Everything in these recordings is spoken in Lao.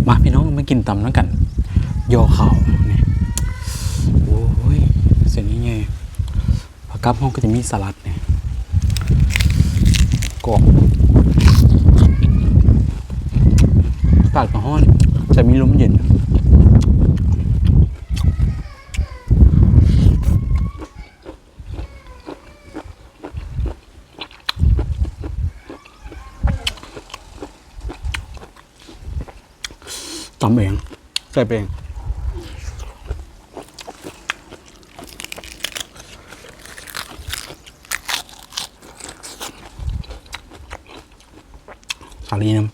ມາພີ່ນ້ອງ ມາກິນຕຳນຳກັນ ຍໍ່ຂາວນີ້ ໂອ້ຍ ເສັ້ນໃຫຍ່ໆ ພາກັບເຮົາກໍຈະມີສະຫຼັດນີ້ ກອບ ອາກາດກໍຮ້ອນ ແຕ່ມີລົມເຢັນ. ຕຳເອງ ໃສ່ເອງ ສາລີນຳ.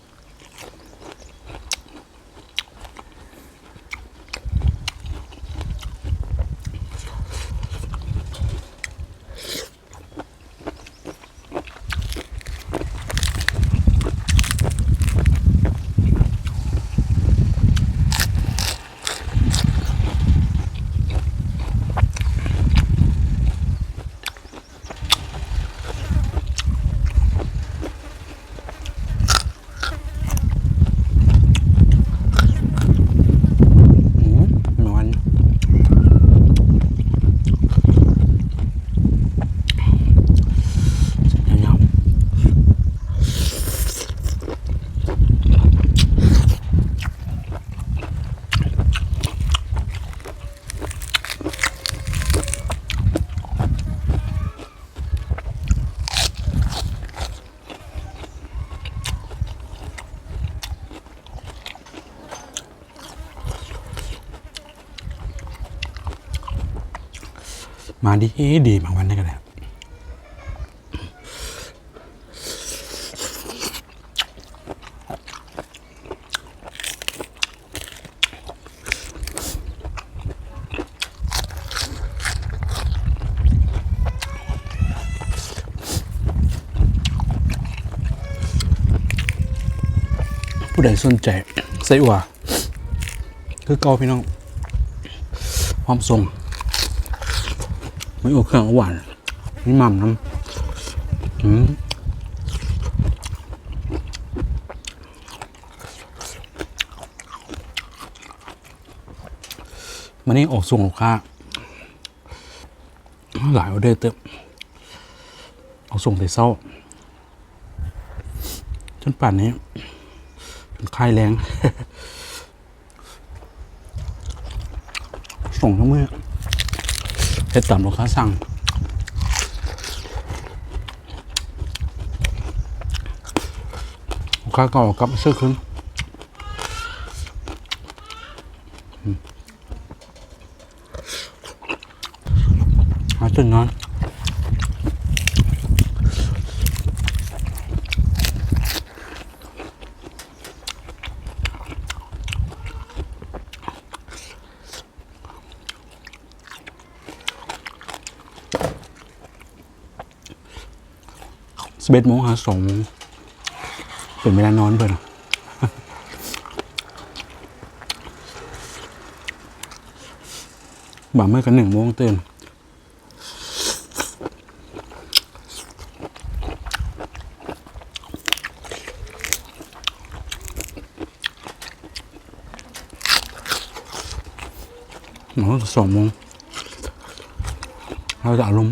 ມາດີ ດີ ບາງວັນນີ້ກໍໄດ້. ຜູ້ໃດສົນໃຈໄສ້ອົ່ວ ຄືເກົ່າພີ່ນ້ອງ ພ້ອມສົ່ງ ມີອົ່ວເຄື່ອງຫວານ ມີໝ່ຳນຳ ອືມ ມື້ນີ້ອອກສົ່ງລູກຄ້າ ຫຼາຍອອເດີເຕີບ ອອກສົ່ງແຕ່ເຊົ້າ ຈົນປານນີ້ ເປັນຄ້າຍແລງ ສົ່ງທັງມື້ ເຮັດຕາມລູກຄ້າສັ່ງ ລູກຄ້າກໍເອົາກັບມາຊື້ຄືນ. ຫາຕື່ນນອນ ສິບເອັດໂມງຫາສອງໂມງ ເປັນເວລານອນເພິ່ນ ບາງມື້ກໍໜຶ່ງໂມງຕື່ນ. ນອນສອງໂມງ ເຮົາຈະອາລົມ.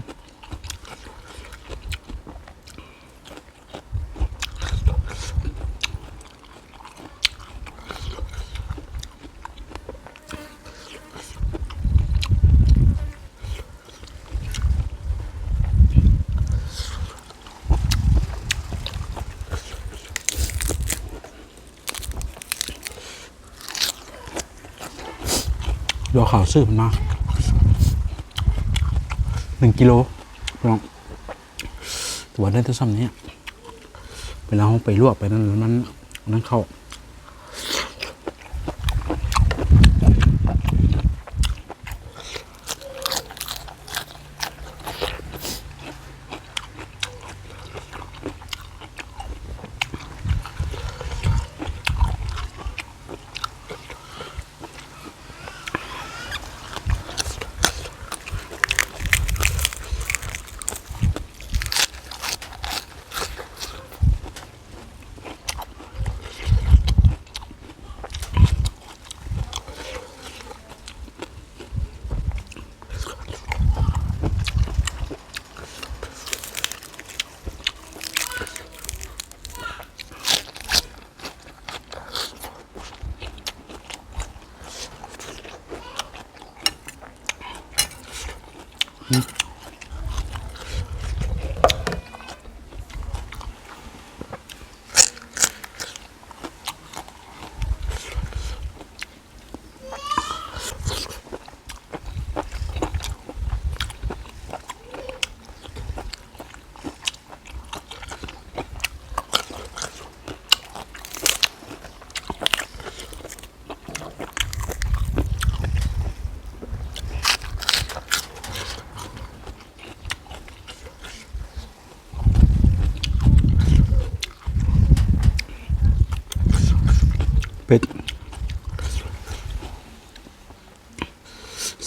ດອກຂາວຊື້ເພິ່ນມາໜຶ່ງກິໂລ ພີ່ນ້ອງ ແຕ່ວ່າໄດ້ແຕ່ຊ່ຳນີ້ ເວລາເຮົາໄປລວກໄປນັ້ນ ມັນ ມັນເຂົ້າ ອ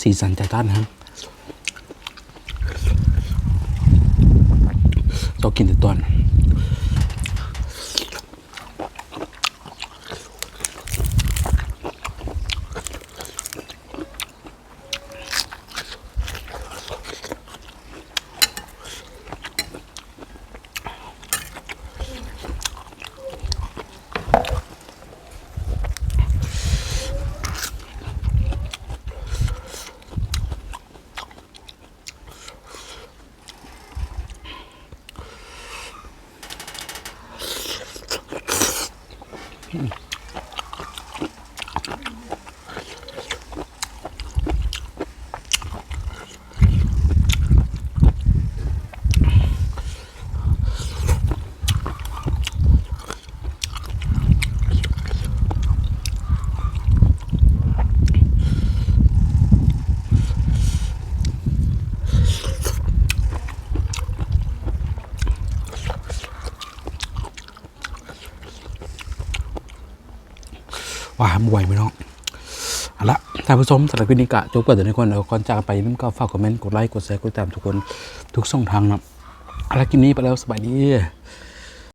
ສີສັນຈັດຈ້ານແຮງ. ຊອບກິນແຕ່ຕອນ. ວ່າ ບໍ່ໄຫວພີ່ນ້ອງ. ເອົາລະ ທ່ານຜູ້ຊົມ, ສຳລັບຄລິບນີ້ກະຈົບກັນເທົ່ານີ້ກ່ອນເນາະ. ກ່ອນຈາກກັນໄປ ຢ່າລືມກະຝາກຄອມເມັນ, ກົດໄລ, ກົດແຊ, ກົດຕິດຕາມທຸກຄົນ ທຸກຊ່ອງທາງເນາະ. ເອົາລະ ຄລິບນີ້ໄປແລ້ວ, ສະບາຍດີ.